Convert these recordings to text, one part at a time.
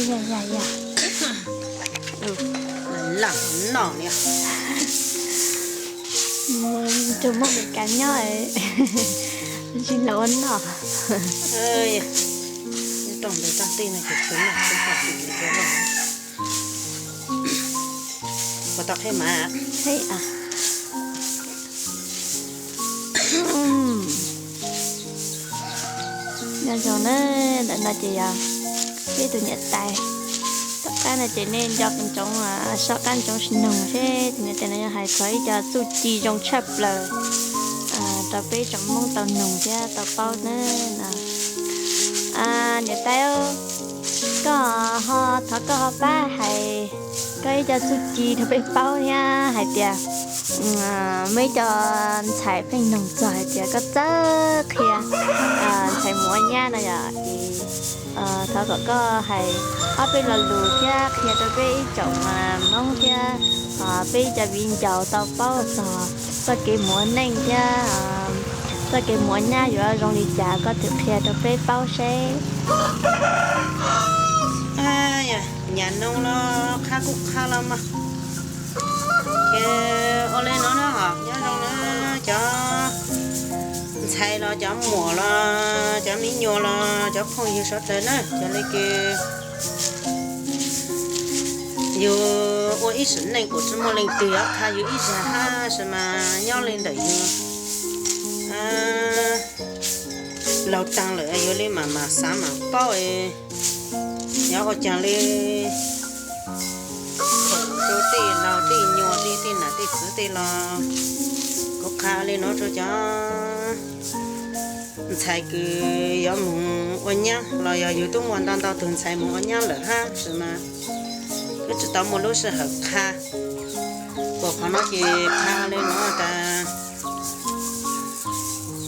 Ya, ya, ya. Lam noj li. Tus Hmoob Meskas nyob tsis los ua noj. Rooj ntawd tag tij no ces tsis noj, tsis noj, tsis noj. Puas tau qhib mas? Qhib. Nyob zoo na, ntawm no ces yog peb tus niam tais. Tom qab no ces nej nco ntsoov, soj qab ntsoov noog seb tus niam tais no yog hais txog ib co txuj ci zoo tshaj plaws rau peb tsoom Hmoob tau noog thiab tau paub na. Niam tais, koj ho, thov koj ho pab hais koj ib co txuj ci rau peb paub thiab hais tias muaj ib co ntxhais pheej noog txog hais tias koj txawj qhia ntxhais mus ua nyab no yom, ces thov kom koj hais ob peb lo lus thiab qhia rau peb ib tsoom Hmoob thiab peb ib co viv ncaus tau paub txog txoj kev mus ua neej thiab txoj kev mus ua nyab yuav zoo li cas, koj thwm qhia rau peb paub seb. Nyab noog los qhab kuj qhab los mas. Ces ua li no na, nyob zoo na cov ntxhais los cov muam los cov me nyuam los cov phooj ywg sawv daws na, cov li kws yus ua ib sim neej kuj tsis muaj leej twg yuav qha yus ib zag hab, tab sis mas nyob li ntawm yus laug taag lawm yuav li mam mam xaav mam paub, nyob ua caag li khoom rau tej laug tej nyuam tej tej nam tej txiv tej los kuv qha li no rau cov ntxhais kws yuav moog ua nyab los yog yus tub muaj ntau ntau tug ntxhais moog ua nyab lawm hab, tab sis mas kuj tsis tau muaj lub sij hawm qha. Kuas qhov no ces qha li no tas,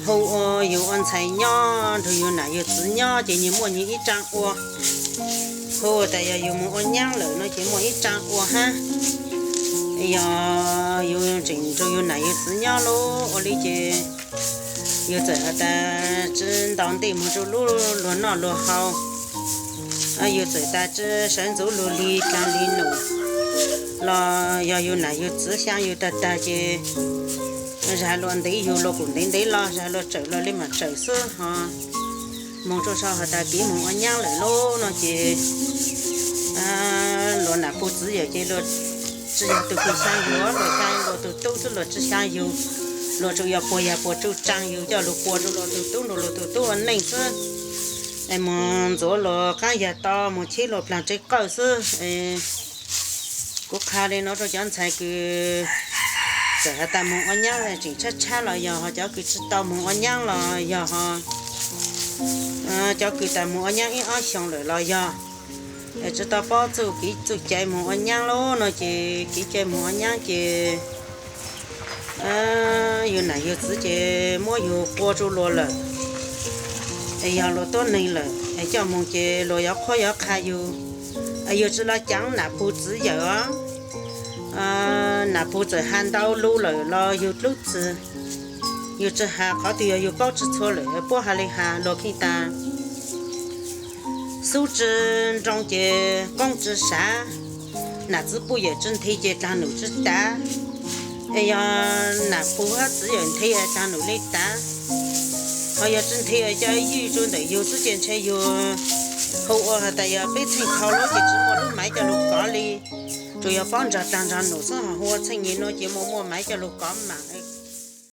hu ua yus ua ntxhais nyob nrug yus nam yus txiv nyob ces nyias muaj nyias ib tsaav ua. Hu tas yog yus moog ua nyab lawm no ces muaj ib tsaav ua hab. Yog yus tseem nrug yus nam yus txiv nyob lub ua li ces yus txawm has tas tsi ntaus ntej moog rau lub luag noj luag haus, yus txawm tas tsi sawv ntxuv luag li dlaag li num los yog yus nam yus txiv xyaa yus tag tag ces zag luag ntev yus luag kuj ntev ntev los, zag luag tsawm luag li mas tsawm xwb ho. Moog rau sau has tas kev moog ua nyab lawm lub no ces luag nam puj txiv yawm ces luag tsi yog tug kws xyaa yus, luag xyaa luag tug tub xwb luag tsi xyaa yus. Luag tsuas yog puag yag puag tsuj tsaav yus coj lug puag rau luag tug tub nrug luag tug tub ua neej xwb. Es moog ntxuav luag qaab yag to moog cheb luag plaag tsev qawj xwb. Kuv qha li no rau cov ntxhais kws txawm has tas moog ua nyab tseem tshab tshab los yog ho, cov kws tsi tau moog ua nyab los yog ho, cov kws tas moog ua nyab ib ob xyoos lawm los yog, tsi tau paub txuj kev txuj cai moog ua nyab lub no ces kev cai moog ua nyab ces yus nam yus txiv ces muab yus qua rau luag lawm. Es yog luag tuab neeg lawm es coj moog ces luag yuav qhuab yuav qha yus. Yus tsi los caav nam puj txiv yawm os. Nam puj txawm has ntau lug lawm los yus dlub txwg, yus tsi has qhov twg yog yus paub tsi txhua lawm puab has li has luag kheej tas xub tsi nroo ces qoob tsi sav, nam txiv puj yawm tsi nthe ces dlaag num tsi tav. Es yog nam puj hab txiv yawm nthe dlaag num li tav. Ho yog tsi nthe cov ywj rau ntawm yus xwb ces ntshe yus hu ua has tas yog peb txheej thaus lub ces tsi muaj lub maiv coj lug kov li. Tsuas yog paub nrog dlaag nrog num xwb ho hu ua txheej nyem nuav ces muaj muaj maiv coj lug kov maam.